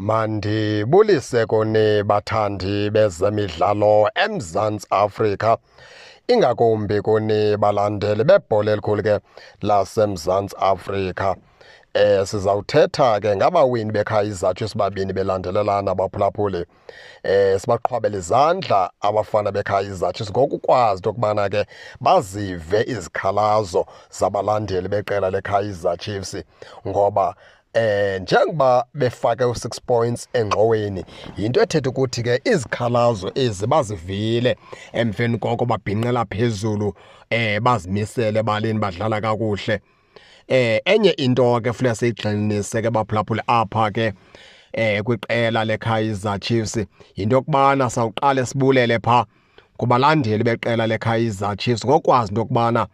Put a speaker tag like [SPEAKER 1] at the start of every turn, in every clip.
[SPEAKER 1] Mandibulise kuni bathandi bezemidlalo eMzantsi Afrika, ingakumbi kuni balandeli bebhola elikhulu ke laseMzantsi Afrika. Sizawuthetha ke ngabawini beKaizer Chiefs babini belandelelana baphulaphuli. Sibaqhwabela izandla abafana beKaizer Chiefs ngokukwazi into yokubana ke bazive izikhalazo zabalandeli beqela leKaizer Chiefs, ngoba njengoba befake u6 points engxoweni, yinto ethetha ukuthi ke izikhalazo ezi bazivile. Emveni koko babhinqela phezulu, bazimisele ebaleni, badlala kakuhle. Enye into ke funeka siyigxininise ke baphulaphuli apha ke kwiqela leKaizer Chiefs yinto yokubana sawuqale sibulele pha kubalandeli beqela leKaizer Chiefs ngokwazi into yokubana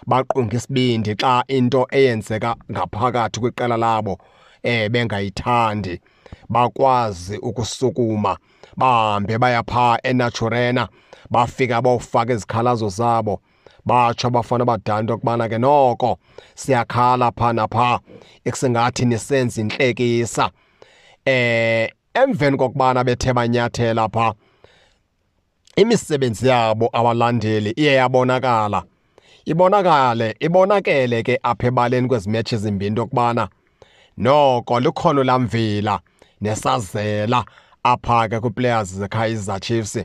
[SPEAKER 1] baqunga isibindi xa into eyenzeka ngaphakathi kwiqela labo bengayithandi, bakwazi ukusukuma bahambe baya pha eNaturena, bafika bawufaka izikhalazo zabo. Batsho abafana abadala into yokubana ke noko siyakhala pha napha, ekusengathi nisenza intlekisa. Emveni kokubana bethe banyathela pha, imisebenzi yabo abalandeli iye yabonakala, ibonakale ibonakele ke apha ebaleni kwezi match ezimbini into yokubana noko likhono lamvila nesazela apha ke kwi-players zeKaizer Chiefs,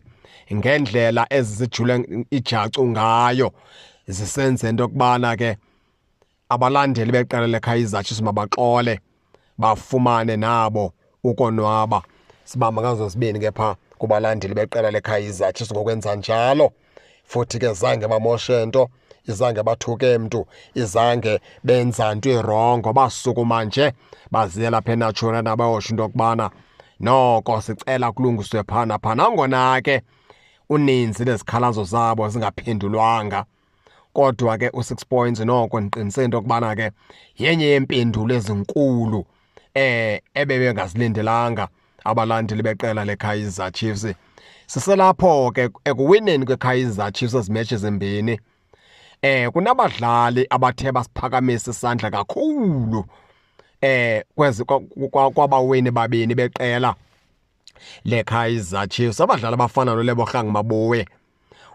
[SPEAKER 1] ngendlela ezizijule ijacu ngayo zisenze into yokubana ke abalandeli beqela leKaizer Chiefs mabaxole, bafumane nabo ukonwaba. Sibamba ngazo zibini ke pha kubalandeli beqela leKaizer Chiefs ngokwenza njalo. Futhi ke zange bamoshe nto, izange bathuke mntu, izange benza nto irongo, basukuma nje baziyela apha eNaturena bayosho into yokubana noko sicela kulungiswe pha napha, nangona ke uninzi lezikhalazo zabo zingaphendulwanga. Kodwa ke u6 points noko ndiqiniseke into yokubana ke yenye yeempendulo ezinkulu ebebengazilindelanga abalandeli beqela leKaizer Chiefs. Siselapho ke ekuwineni kweKaizer Chiefs ezi match ezimbini, kunabadlali abathe basiphakamisa isandla kakhulu kwezi kwabawini babini beqela leKaizer Chiefs, abadlali abafana noLebohang Maboe,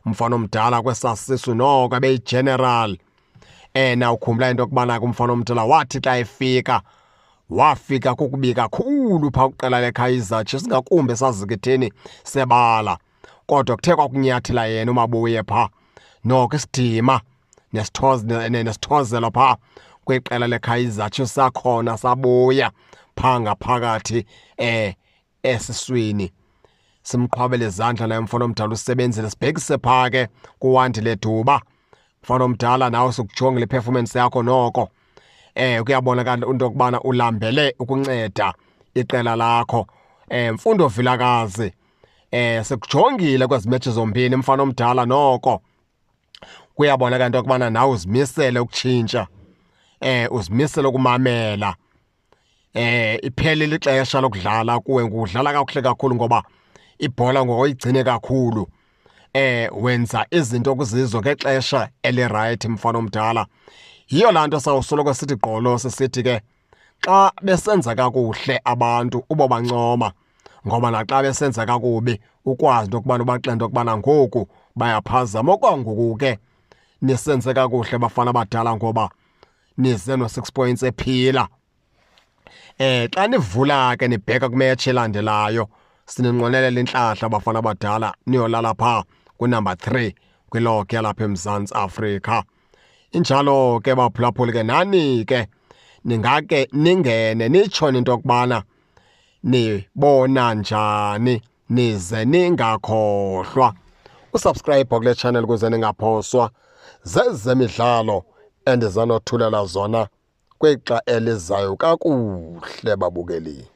[SPEAKER 1] umfana omdala kwesasisu noko ebeyi-general. Nawukhumbula into yokubana kumfana omdala wathi xa efika, wafika kukubi kakhulu phaa kwiqela leKaizer Chiefs, ngakumbi esazikithini sebala, kodwa kuthe kwakunyathela yena uMaboe phaa, noko isidima nesithozelo phaa kwiqela leKaizer Chiefs sakhona sabuya phaa ngaphakathi esiswini. Simqhwabele izandla naye umfana omdala, usebenzile. Sibhekise phaa ke kuWandile Duba, mfana omdala, nawe sikujongile iperformance yakho, noko kuyabonakala into yokubana ulambele ukunceda iqela lakho. Mfundo Vilakazi, sikujongile kwezi match zombini, mfana omdala, noko kuyabonakala into yokubana nawe uzimisele ukutshintsha, uzimisele ukumamela. Iphelile ixesha lokudlala kuwe, ngudlala kakuhle kakhulu ngoba ibhola ngoyigcine kakhulu, wenza izinto kuzizo ngexesha eli-right, mfana omdala. Yiyo laa nto sawusoloko sithi gqolo sisithi ke xa besenza kakuhle abantu ubobancoma, ngoba naxa besenza kakubi ukwazi into yokubana ubaxele into yokubana ngoku bayaphazama. Okwangoku ke nisenze kakuhle bafana abadala, ngoba nize no-6 points ephila. Xa nivula ke nibheka kwimetshi elandelayo, sininqwenelela intlahla bafana abadala, niyolala phaa kwinumber 3 kwilog yalapha eMzantsi Afrika. Injalo ke baphulaphuli ke, nani ke ningake ningene nitsho into yokubana nibona njani, nize ningakhohlwa usubscribe kule channel ukuze ningaphoswa zezemidlalo endizanothulela zona kwixa elizayo. Kakuhle babukeli.